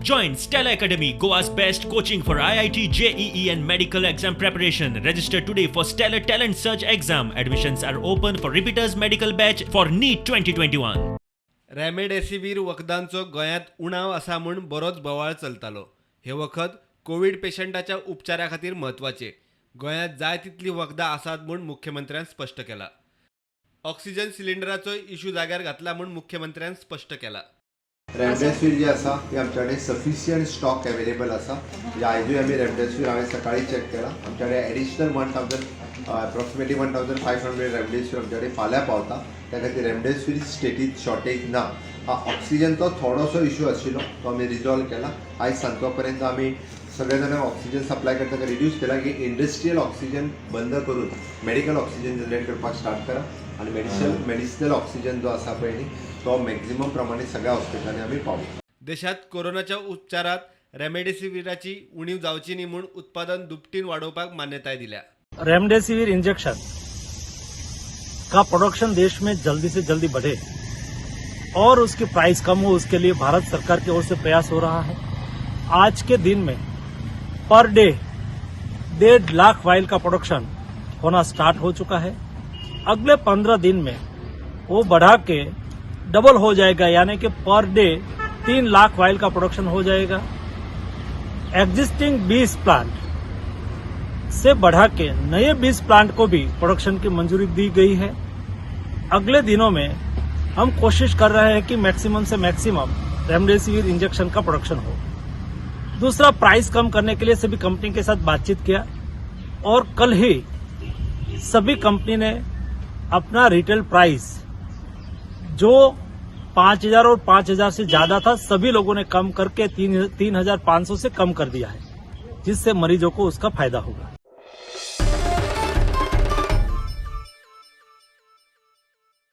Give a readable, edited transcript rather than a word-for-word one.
Join Stellar Academy, Goa's best coaching for IIT, JEE, and medical exam preparation. Register today for Stellar Talent Search exam. Admissions are open for repeaters medical batch for NEET 2021. Remdesivir वखदांचो गोंयांत उणाव आसा म्हूण बरोच बोवाळ चलतालो. हें वखद Covid पेशंटाच्या उपचारा खातीर म्हत्वाचें. गोंयांत जाय तितलीं वखदां आसात म्हूण मुख्यमंत्र्यान स्पश्ट केलां. ऑक्सिजन सिलिंडराचोय इशू जाग्यार घातला म्हूण मुख्यमंत्र्यान स्पश्ट केलां. रेमडेसिवीर जी आसा ती आमच्या कडेन सफिशियंट स्टॉक अवेलेबल आसा. म्हणजे आयजूय आमी रेमडेसिवीर, हांवें सकाळी चॅक केला, आमच्या कडेन additional 1,000, approximately 1,500 remdesivir आमच्या कडेन फाल्यां पावता. त्या खातीर रेमडेसिवीर स्टेटीत शॉर्टेज ना. हा, ऑक्सिजनचो थोडोसो इशू आशिल्लो, तो आमी रिजॉल्व केला. आयज सांजचो पर्यंत आमी सगळे जाणांक ऑक्सिजन सप्लाय करता रिड्यूस केला की इंडस्ट्रियल ऑक्सिजन बंद करून मेडिकल ऑक्सिजन जनरेट करपाक स्टार्ट करा आनी मेडिसिनल ऑक्सिजन जो आसा पळय न्ही, तो मॅक्झिमम प्रमाणे सगळ्या हॉस्पिटलांनी आमी पावता. देशात कोरोनाच्या उपचारात रेमडेसिवीराची उणीव जावची न्ही म्हूण उत्पादन दुपटीन वाडोवपाक मान्यताय दिल्या. रेमडेसिविर इंजेक्शन का प्रोडक्शन देश में जल्दी से जल्दी बढ़े और उसकी प्राइस कम हो, उसके लिए भारत सरकार की ओर से प्रयास हो रहा है. आज के दिन में पर डे 1.5 लाख वाइल का प्रोडक्शन होना स्टार्ट हो चुका है. अगले 15 दिन में वो बढ़ा के डबल हो जाएगा, यानी कि पर डे 3 लाख वाइल का प्रोडक्शन हो जाएगा. एग्जिस्टिंग 20 प्लांट से बढ़ा के नए 20 प्लांट को भी प्रोडक्शन की मंजूरी दी गई है. अगले दिनों में हम कोशिश कर रहे हैं कि मैक्सिमम से मैक्सिमम रेमडेसिविर इंजेक्शन का प्रोडक्शन हो. दूसरा, प्राइस कम करने के लिए सभी कंपनी के साथ बातचीत किया और कल ही सभी कंपनी ने अपना रिटेल प्राइस जो 5,000 और 5,000 से ज्यादा था, सभी लोगों ने कम करके 3,350 से कम कर दिया है, जिससे मरीजों को उसका फायदा होगा.